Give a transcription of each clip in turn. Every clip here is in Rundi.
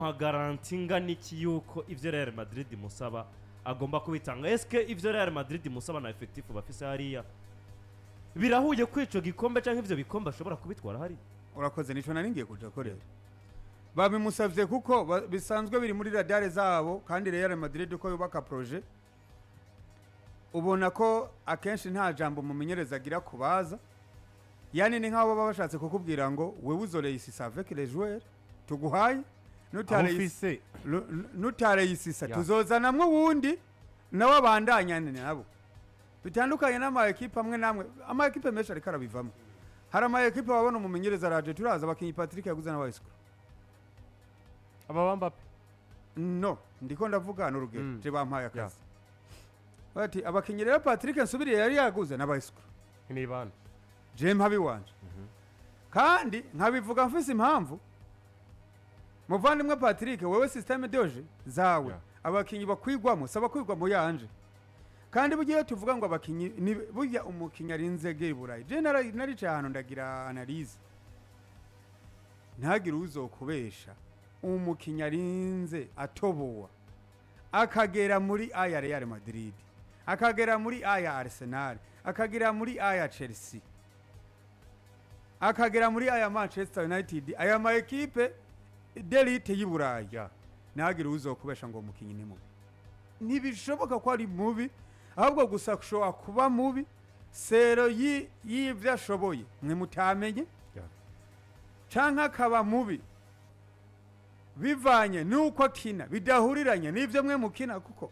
Nka garantie ingana iki yuko ivyo Real Madrid musaba agomba kubitanga? Eske ivyo Real Madrid musaba na effectif bafise hariya birahuye ko ico gikombe canke ivyo bikombe ashobora kubitwara hariya? Urakoze, nico nari ngiye kuja korera. Babimusavye kuko bisanzwe biri muri radar zabo. Kandi Real Madrid uko yubaka projet, ubona ko akenshi nta jambo mumenyereza agira kubaza. Yani ni nk'abo baba bashatse kukubwira ngo wewe uzoréussissa avec les joueurs tuguhaye. Aho ufise. Nutaréussissa, tuzozanamwo uwundi nawe abandanyane nabo. Bitandukanye n'ama ekipe amwe namwe, ama ekipe menshi ariko arabivamo. Hari ama ekipe wabona umumenyereza araje, turaza abakinyi Patrick yaguze n'abayisikuru. Aba ba Mbappe? No, ndiko ndavuga n'urugero. Je bampaye akazi, bati abakinyi rero Patrick nsubiriye yari yaguze n'abayisikuru ni bande? Je mpabi wanje, kandi nkabivuga mfise impamvu. Muvandimwe Patrick, wewe système de jeu zawe, abakinyi bakwigwamo saba kwigwamo yanje. Kandi burya iyo tuvuga ngo abakinyi ni burya umukinyi arinze gera i Burayi, je naricaye ahantu ndagira analyse. Ntagire uzokubesha, umukinyi arinze atobowa akagera muri aya Real Madrid, akagera muri aya Arsenal, akagera muri aya Chelsea, akagera muri aya Manchester United, aya ma ekipe d'élite y'i Burayi, ntagire uzokubesha ngo umukinyi ni mubi. Ntibishoboka ko ari mubi, ahubwo gusa ashobora kuba mubi selon y'ibyo ashoboye mwe mutamenye, canke akaba mubi bivanye n'uko akina bidahuriranye n'ibyo mwe mukina. Kuko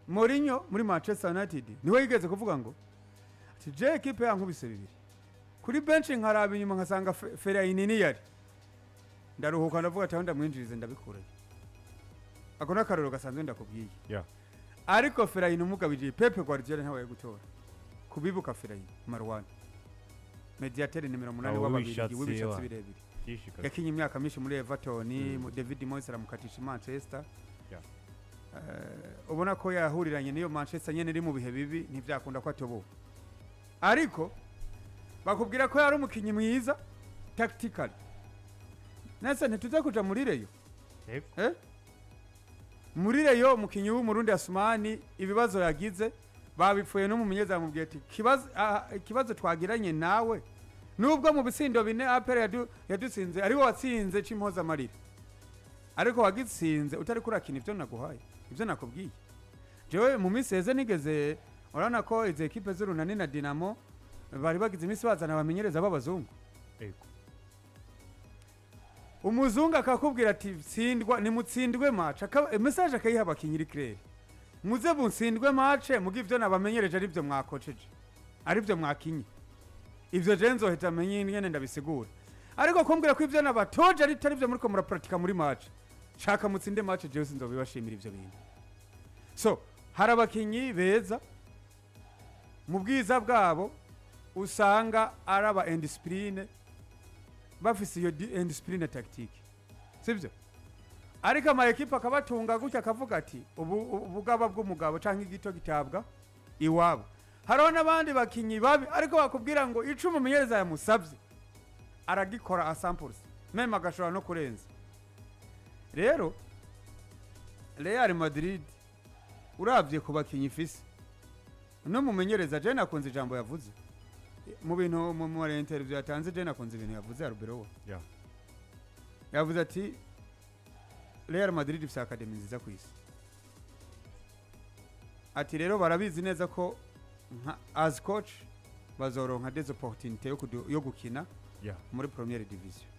Mourinho muri Manchester United niwe yigeze kuvuga ngo ati: "Je ekipe yankubise bibiri kuri bench, nkaraba inyuma nkasanga Fellaini niyari, ndaruhuka, ndavuga ati aho ndamwinjirize ndabikurayo." Ako ni akarorero gasanzwe ndakubwiye. Ariko Fellaini umugabije, Pep Guardiola ntawe gutora kubibuka. Fellaini Marwan, médiateur nimero 8 Abo w'Ababirigi, w'ibishatsi, w'ibishatsi wa. birebire. Byinshi kabisa. Yakinye imyaka myinshi muri Everton, David Moyes aramukatisha i Manchester. Ubona ko yahuriranye n'iyo Manchester nyene iri mu bihe bibi, ntivyakunda ko atobowe. Ariko bakubwira ko yari umukinyi mwiza tactically. Nese ntituze kuja muri Rayon? Yego. Eh? Muri Rayon umukinyi w'Umurundi Asumani ibibazo yagize babipfuye n'umumenyereza, yamubwiye ati: "Ikibazo twagiranye nawe, nubwo mu bitsindo bine APR yadutsinze ariwo watsinze c'impozamarira, ariko wagitsinze utari kurakina ivyo naguhaye, ivyo nakubwiye." Jewe mu minsi heze nigeze, urabona ko izi ekipe z'Urunani na Dinamo bari bagize iminsi bazana abamenyereza b'abazungu. Umuzungu akakubwira ati: "Tsindwa, nimutsindwe match." Message akayiha abakinyi iri claire: "Muze mutsindwe match, muga ivyo nabamenyereje arivyo mwakoceje, arivyo mwakinye, ivyo je nzohita menye ingene ndabisigura. Ariko kumbwira ko ivyo nabatoje ari tari vyo muriko murapratika muri match, shaka mutsinde match, jewe sinzobibashimira ivyo bintu." So hari abakinyi beza mu bwiza bwabo usanga ari aba indiscipline, bafise iyo indiscipline tactique, sibyo? Ariko ama ekipe akabatunga gutya, akavuga ati ubu ubugaba bw'umugabo canke igito gitabwa iwabo. Hariho n'abandi bakinyi babi, ariko bakubwira ngo ico umumenyereza yamusabye aragikora à 100%, même agashobora no kurenza. Rero Real Madrid uravye ku bakinyi ifise n'umumenyereza, je nakunze ijambo yavuze mu bintu mu interview yatanze. Je nakunze ibintu yavuze Arbeloa. Yavuze ati: "Real Madrid ifise academy nziza ku isi." Ati rero barabizi neza ko nka as coach bazoronka des opportunités yo gukina muri première division.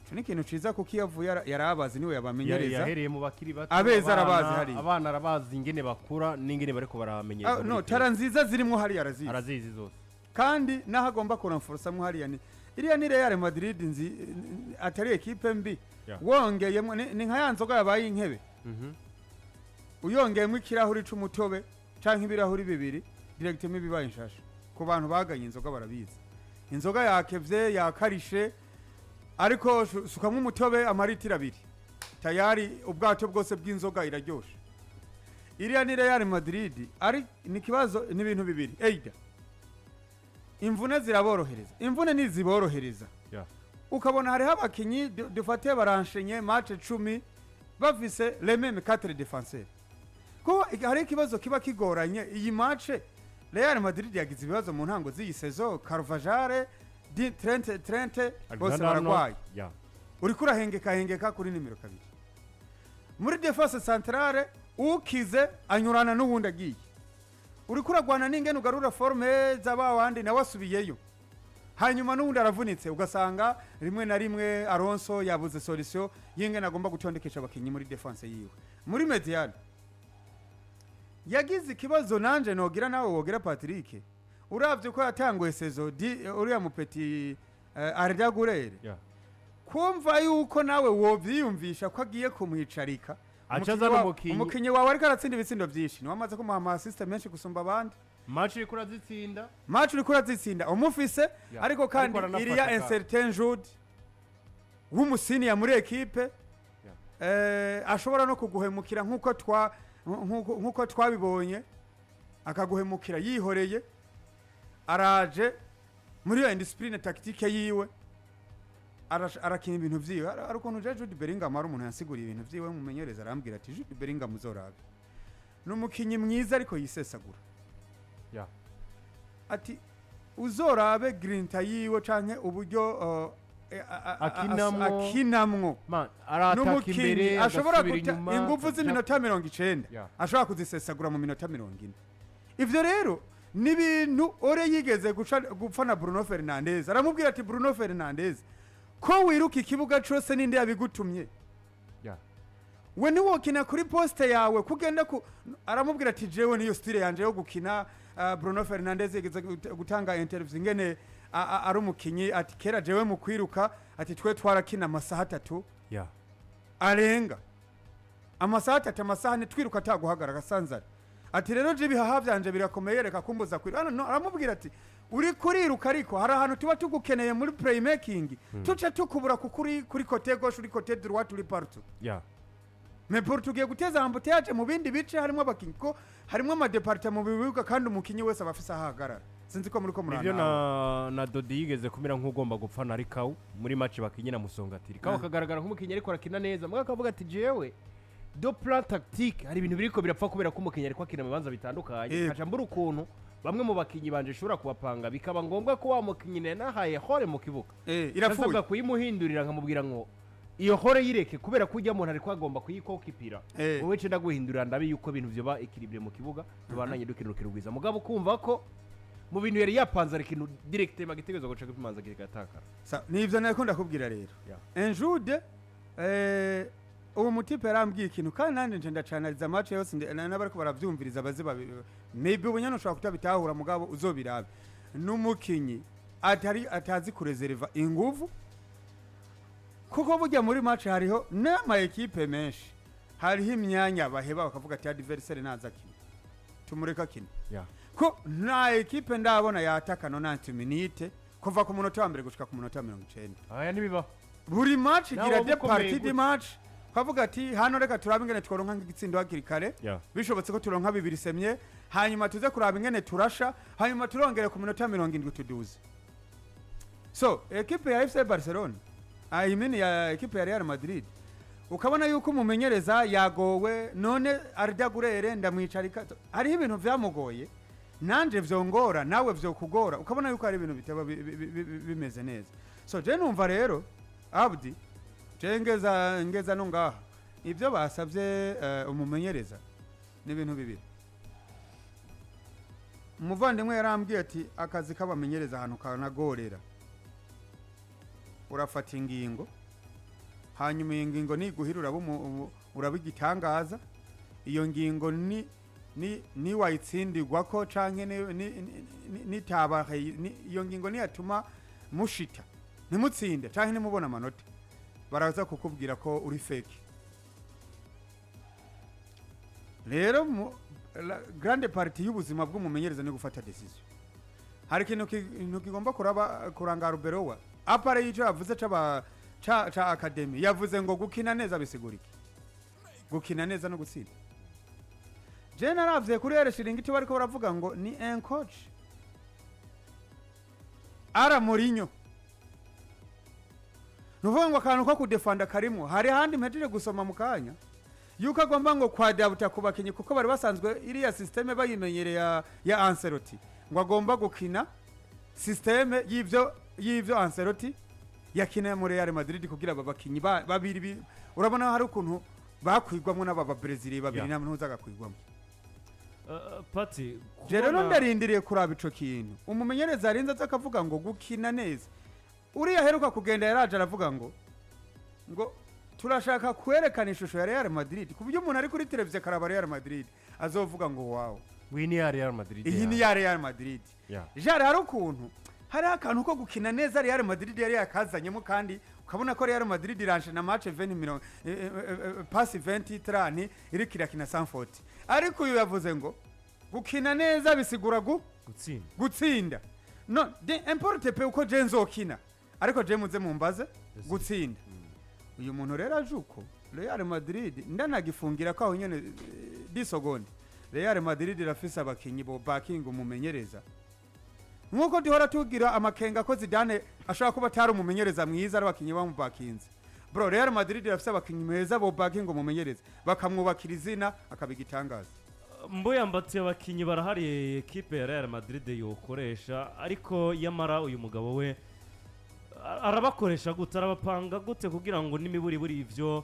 Ico ni ikintu ciza, kuko iyo avuye yarabazi, niwe yabamenyereza. Yahereye mu bakiri bato. Abeza arabazi hariya. Abana arabazi ingene bakura n'ingene bariko baramenyereza Ah, muri no club. Talent nziza zirimwo hariya arazizi. Arazizi zose. Kandi naho agomba kurenforçamwo hariya, ni iriya ni Real Madrid nzi atari ekipe mbi. Wongeyemo ni nka ya nzoga yabaye inkebe, uyongeyemo ikirahuri c'umutobe canke ibirahuri bibiri, directement ibibaye inshasha. Ku bantu baganye inzoga barabizi, inzoga yakevye, yakarishe, ariko sukamwo umutobe amaritiro 2, tayari ubwato bwose bw'inzoga iraryoshe. Iriya ni Real Madrid. Ari ni kibazo, ni ibintu bibiri: either imvune ziraborohereza, imvune niziborohereza, ukabona hariho abakinyi dufate baranshenye match 10. Bafise les mêmes quatre défenseurs, kuko hari ikibazo kiba kigoranye. Iyi match Real Madrid yagize ibibazo mu ntango z'iyi saison. Carvajal, Trent bose Alexander Arnold, baragwaye. Uriko urahengeka hengeka kuri nimero 2 muri défense centrale, ukize anyurana n'uwundi agiye. Uriko uragwana n'ingene ugarura forme z'abawandi, nawe asubiyeyo, hanyuma n'uwundi aravunitse, ugasanga rimwe na rimwe Alonso yabuze solution y'ingene agomba gutondekesha abakinyi muri défense yiwe. Muri médiane yagize ikibazo, nanje nogira nawe wogira Patrick. Uravye ko yatanguye saison di uriya mu petit Arda Güler, kumva yuko nawe wovyiyumvisha ko agiye kumwicarika. Aca Umukinyi azana umukinyi. Umukinyi wawe ariko aratsinda ibitsindo vyinshi, niwe amaze kumuha ama assist menshi gusumba abandi. Match iriko urazitsinda. Match uriko urazitsinda umufise, ariko kandi Ariko aranafata iriya kandi. Incertain Jude w'umu senior muri ekipe, ashobora no kuguhemukira nkuko twabibonye, akaguhemukira yihoreye. Araje muri iyo indiscipline tactique yiwe, arakina ibintu vyiwe. Hari ukuntu je Jude Bellingham, ari umuntu yansiguriye ibintu vyiwe, mumenyereza, arambwira ati: "Jude Bellingham uzorabe, ni umukinyi mwiza ariko yisesagura." Ati: "Uzorabe grinta yiwe canke uburyo Akinamwo. akinamwo." Man, arataka N'umukinyi imbere, ashobora agasubira guta inyuma, ingufu z'iminota 90, ashobora kuzisesagura mu minota 40. Ivyo rero ni ibintu Ole yigeze gupfa na Bruno Fernandes. Aramubwira ati: "Bruno Fernandes, ko wiruka ikibuga cose, ninde yabigutumye? We niwokina kuri poste yawe kugenda ku." Aramubwira ati: "Jewe niyo style yanje yo gukina." Bruno Fernandes yigeze gutanga interview ingene ari umukinyi, ati: "Kera jewe mu kwiruka," ati, "twe twarakina amasaha 3 arenga amasaha 3, amasaha 4, twiruka ataguhagarara sanzara." Ati: "Rero je ibihaha vyanje birakomeye, reka kumbuza kwiruka." No, aramubwira ati: "Uri kuriruka, ariko hari ahantu tuba tugukeneye muri playmaking, tuce tukubura kuko uri kuri côté gauche, uri côté droite, uri partout." Mais pour tugiye guteza embouteillage mu bindi bice, harimo abakinyi, ko harimo ama départements mu bibuga, kandi umukinyi wese aba afise aho ahagarara. Sinzi ko muri ko Nivyo. murana. Na Dodi yigeze kumera nk'ugomba gupfa na Rikawu muri match bakinye na Musongati. Rikawu akagaragara nk'umukinyi ariko arakina neza, mugabo akavuga ati: "Jewe du plan tactique hari ibintu biriko birapfa kubera ko umukinyi ariko akina mu bibanza bitandukanye, nkaca mbura ukuntu bamwe mu bakinyi banje nshobora kubapanga, bikaba ngombwa ko wa mukinyi nari nahaye rôle mu kibuga Irapfuye. Nasabwa kuyimuhindurira, nkamubwira ngo iyo rôle yireke kubera ko ujya muntu ariko agomba kuyikokipira. Wowe ce ndaguhindurira, ndabe yuko ibintu vyoba équilibré mu kibuga, tubandanye dukina urukino rwiza." Mugabo kumva ko mu bintu yari yapanze ari ikintu directement gitegerezwa guca kimanza kigatakara. Nivyo nariko ndakubwira rero. Enjude, uwo mu type yarambwiye ikintu, kandi nanjye nje ndacanariza match yose, n'abariko baravyumviriza bazi maybe ubu nyene ushobora kutabitahura, mugabo uzobirabe. N'umukinyi atari atazi kurezerva inguvu, kuko burya muri match hariho n'ama ekipe menshi, hariho imyanya baheba bakavuga ati: "Adversaire naza akina, tumureke akina." Ko nta ekipe ndabona yataka 90 minutes kuva ku munota wa mbere gushika ku munota wa 90. Aya ntibibaho. Buri match Nawe igira waba de ukomeye partie gute? de match kavuga ati: "Hano reka turabe ingene tworonka nk'igitsindo hakiri kare, bishobotse ko turonka bibiri semye, hanyuma tuze kuraba ingene turasha, hanyuma turongere ku minota 70 tuduze." So ekipe ya FC Barcelona, I mean ya ekipe ya Real Madrid, ukabona yuko umumenyereza yagowe. None Arda Güler ndamwicarika, hariho ibintu vyamugoye, nanje vyongora, nawe vyokugora, ukabona yuko hari ibintu bitaba bimeze neza. So je numva rero Abdi, je ngeza no ngaha, ibyo basabye umumenyereza ni ibintu bibiri. Umuvandimwe yarambwiye ati: "Akazi k'abamenyereza ahantu kanagorera, urafata ingingo, hanyuma iyi ngingo niguhira uraba igitangaza. Iyo ngingo ni wayitsindirwa ko canke nitaba iyo ngingo niyatuma mushita ntimutsinde canke ntimubone amanota, baraza kukubwira ko uri fake." Rero la grande partie y'ubuzima bw'umumenyereza ni gufata décision. Hari ikintu kigomba kuraba kuranga Arbeloa, à part y'ico yavuze c'aba ca academy. Yavuze ngo gukina neza bisigura iki? Gukina neza no gutsinda. Je naravye kuri El Chiringuito, bariko baravuga ngo ni un coach ara Mourinho. Ni ukuvuga ngo akantu ko kudefanda karimo. Hari ahandi mpejeje gusoma mu kanya yuko agomba ngo kwadabuta ku bakinnyi, kuko bari basanzwe iriya système bayimenyereye ya Ancelotti, ngo agomba gukina système y'ivyo Ancelotti yakina muri Real Madrid, kugira aba bakinyi babiri urabona hari ukuntu bakwigwamwo n'aba ba Brazil babiri, nta agakwigwamo. Pati Je rero kubona- ndarindiriye kuraba ico kintu umumenyereza arinze aza akavuga ngo gukina neza. Uriya aheruka kugenda yaraje aravuga ngo turashaka kwerekana ishusho ya Real Madrid, ku buryo umuntu ari kuri televiziyo akaraba Real Madrid azovuga ngo "Wow." Iyi ni ya Real Madrid. Iyi ni ya Real Madrid. Jare hari ukuntu hariho akantu ko gukina neza Real Madrid yari yakazanyemo, kandi ukabona ko Real Madrid iranje na match 20 mirongo passe 20 30, iriko irakina 140. Ariko uyu yavuze ngo gukina neza bisigura gutsinda. Gutsinda. No de importe pe uko je nzokina, ariko je muze mumbaze gutsinda. Uyu muntu rero aje uko Real Madrid ndanagifungira ko aho nyene 10 secondes. Real Madrid irafise abakinyi bo backing umumenyereza, nkuko duhora tugira amakenga ko Zidane ashobora kuba atari umumenyereza mwiza, ari abakinyi bamubakinze. Bro, Real Madrid irafise abakinyi beza bo backing umumenyereza, bakamwubakira izina, akaba igitangaza. Mbuya mbatiye abakinyi barahari ekipe ya Real Madrid yokoresha, ariko yamara uyu mugabo we arabakoresha gute, arabapanga gute kugira ngo n'imiburiburi ivyo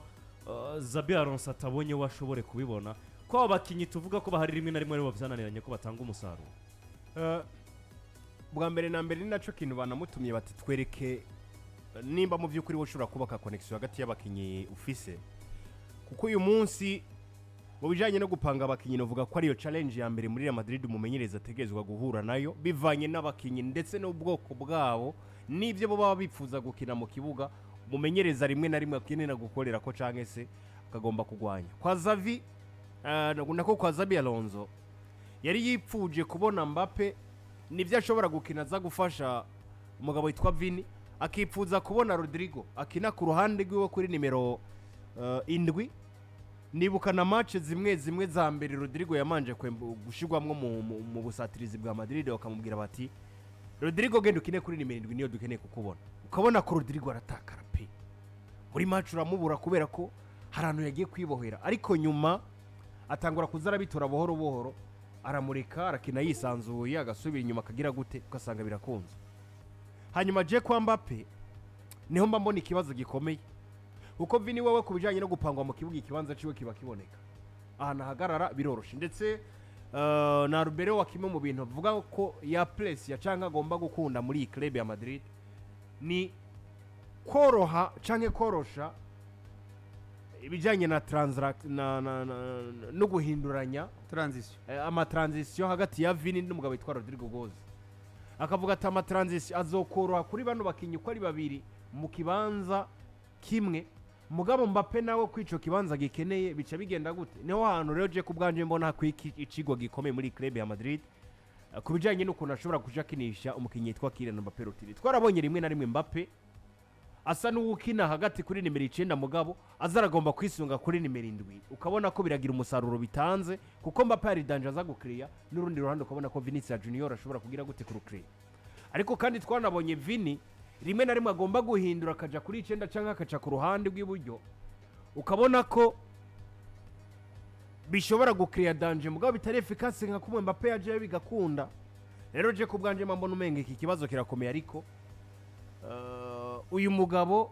Xabi Alonso atabonye we ashobore kubibona, ko abo bakinyi tuvuga ko bahari rimwe na rimwe aribo byananiranye ko batanga umusaruro? Bwa mbere na mbere ni nacyo kintu banamutumye, bati twereke nimba mu by'ukuri wowe ushobora kubaka connexion hagati y'abakinnyi ufise, kuko uyu munsi mu bijyanye no gupanga abakinnyi navuga ko ariyo challenge ya mbere muri Real Madrid umumenyereza ategerezwa guhura nayo, bivanye n'abakinnyi ndetse n'ubwoko bwabo n'ibyo bo baba bifuza gukina mu kibuga. Umumenyereza rimwe na rimwe akenera gukorera ko canke se akagomba kugwanya kwa Xavi, nako kwa Xabi Alonso yari yipfuje kubona Mbappe nibyo ashobora gukina aza gufasha umugabo witwa Vini, akipfuza kubona Rodrigo akina ku ruhande rwiwe kuri nimero 7. Nibuka na match zimwe zimwe za mbere Rodrigo yamanje gushirwamwo mu busatirizi bwa Madrid, bakamubwira bati "Rodrigo, genda ukine kuri nimero 7, niyo dukeneye kukubona." Ukabona ko Rodrigo aratakara pe muri match, uramubura kubera ko hari ahantu yagiye kwibohera, ariko nyuma atangura kuza arabitora buhoro buhoro, aramureka arakina yisanzuye, agasubira inyuma akagira gute, ugasanga birakunze. Hanyuma je kwa Mbappe niho mba mbona ikibazo gikomeye, kuko Vini wewe ku bijyanye no gupangwa mu kibuga ikibanza ciwe kiba kiboneka, ahantu ahagarara biroroshe, ndetse na Rubero wa kimwe mu bintu avuga ko ya place ya canke agomba gukunda muri iyi club ya Madrid ni koroha canke korosha ibijyanye na transact na no guhinduranya transition. Ama transition hagati ya Vini n'umugabo witwa Rodrigo Goes. Akavuga ati ama transition azokoroha kuri bano bakinyi uko ari babiri mu kibanza kimwe, mugabo Mbappe nawe kwico kibanza gikeneye bica bigenda gute? Niho hantu rero je ku bwanje mbona hakwiye icigwa gikomeye muri club ya Madrid ku bijyanye n'ukuntu ashobora kuja akinisha umukinyi yitwa Kylian Mbappe Rotiri. Twarabonye rimwe na rimwe Mbappe asa n'uwukina hagati kuri nimero 9, mugabo aza aragomba kwisunga kuri nimero 7, ukabona ko biragira umusaruro bitanze, kuko Mbappe hari danger aza gukiriya, n'urundi ruhande ukabona ko Vinicius Junior ashobora kugira gute kurukiriya. Ariko kandi twanabonye Vini rimwe na rimwe agomba guhindura akaja kuri 9 cyangwa akaca ku ruhande rw'iburyo, ukabona ko bishobora gukiriya danger, mugabo bitari efficace nka kumwe Mbappe yaje bigakunda. Rero je ku bwanje mba mbona umenga iki kibazo kirakomeye, ariko uyu mugabo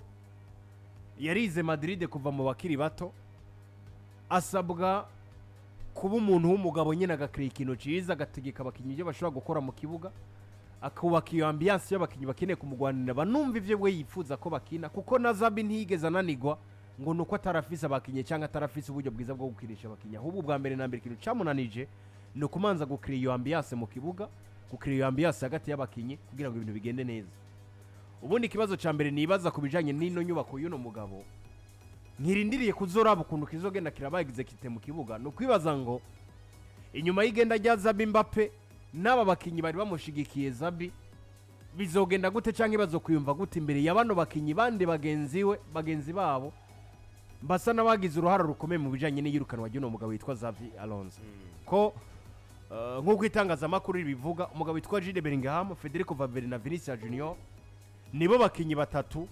yarize Madrid kuva mu bakiri bato, asabwa kuba umuntu w'umugabo nyine, agakira ikintu cyiza, agategeka abakinnyi ibyo bashobora gukora mu kibuga, akubaka iyo ambiance y'abakinnyi bakeneye kumugwanira, banumva ibyo we yifuza ko bakina, kuko na Xabi ntiyigeze ananigwa ngo ni uko atarafise abakinnyi cyangwa atarafise uburyo bwiza bwo gukinisha abakinnyi. Ahubwo ubwa mbere na mbere ikintu cyamunanije ni ukumanza gukira iyo ambiance mu kibuga, gukira iyo ambiance hagati y'abakinnyi kugira ngo ibintu bigende neza. Ubundi ikibazo cya mbere nibaza ku bijyanye n'ino nyubako y'uno mugabo nkirindiriye kuzoraba ukuntu kizogenda kiraba exécuté mu kibuga, ni ukwibaza ngo inyuma y'igenda rya Xabi Mbappe n'aba bakinnyi bari bamushigikiye Xabi bizogenda gute, cyangwa bazokwiyumva gute imbere ya bano bakinnyi bandi bagenzi we bagenzi babo basa n'abagize uruhare rukomeye mu bijyanye n'iyirukanwa ry'uno mugabo witwa Xabi Alonso, ko nk'uko itangazamakuru ribivuga, umugabo witwa Jude Bellingham, Federico Valverde na Vinicius Junior nibo bakinnyi batatu.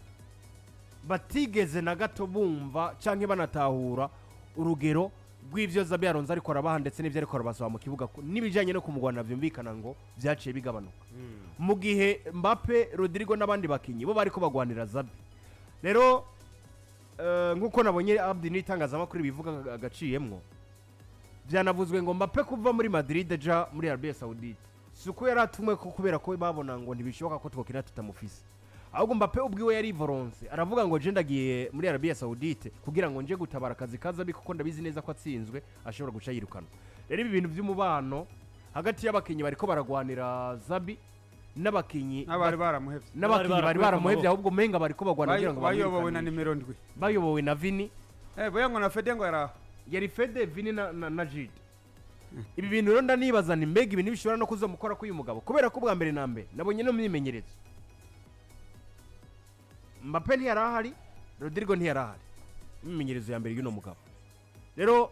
Batigeze na gato bumva canke banatahura urugero rw'ivyo Xabi Alonso ariko arabaha ndetse n'ivyo ariko arabasaba mu kibuga, n'ibijanye no kumugwana vyumvikana ngo vyaciye bigabanuka mu gihe Mbappe, Rodrigo n'abandi bakinyi bo bariko bagwanira Xabi. Rero nk'uko nabonye Abdi n'itangazamakuru bivuga agaciyemwo, byanavuzwe ngo Mbappe kuva muri Madrid aja muri Arabie Saoudite si uko yari atumwe ko kubera ko babona ngo ntibishoboka ko twokina tutamufise, ahubwo Mbappe ubwiwe yari voronse aravuga ngo je ndagiye muri Arabie Saoudite kugira ngo nje gutabara akazi ka Xabi, kuko ndabizi neza ko atsinzwe ashobora guca yirukanwa. Rero ibi bintu by'umubano hagati y'abakinyi bariko baragwanira Xabi n'abakinyi n'abari baramuhevye. n'abakinyi bari barakuye ku baramuhevye, maboko. Ahubwo umenga bariko bagwana kugira ngo Bayobowe na bamwirukanishe. nimero 7. Bayobowe na Vini. Boya ngo na Fede ngo yaraho. Yari Fede, Vini na Jude. Ibi bintu rero ndanibaza ni mbega ibintu bishobora no kuzamukora k'uyu mugabo, kubera ko bwa mbere na mbere nabonye no mu myimenyerezo Mbappe ntiyari ahari, Rodrigo ntiyari ahari, imyimenyerezo ya mbere y'uno mugabo. Rero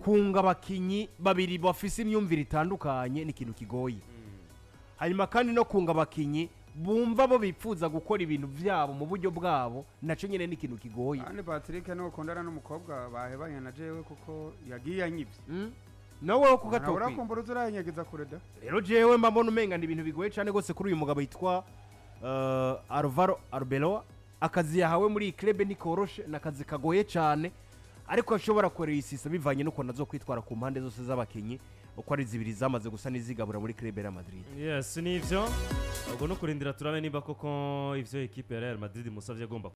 kunga abakinyi babiri bafise imyumvire itandukanye ni ikintu kigoye, hanyuma kandi no kunga abakinyi bumva bo bipfuza gukora ibintu byabo mu buryo bwabo nacyo nyine ni ikintu kigoye. Kandi Patrick niwe ukundana n'umukobwa bahebanye na jewe kuko yagiye anyivye. Nawe wo Nawe kugatokwi. Urakumbura uza urayinyegeza kure da. Rero jewe mba mbona umenga ni ibintu bigoye cyane rwose kuri uyu mugabo yitwa Alvaro Arbeloa. Akazi yahawe muri iyi club ntikoroshe, ni akazi kagoye cyane, ariko ashobora kuresisa bivanye n'ukuntu azo kwitwara ku mpande zose z'abakinyi uko ari zibiri zamaze gusa n'izigabura muri club ya Madrid. Yes, nivyo. Ubwo no kurindira turabe niba koko ivyo ekipe ya Real Madrid musavye agomba.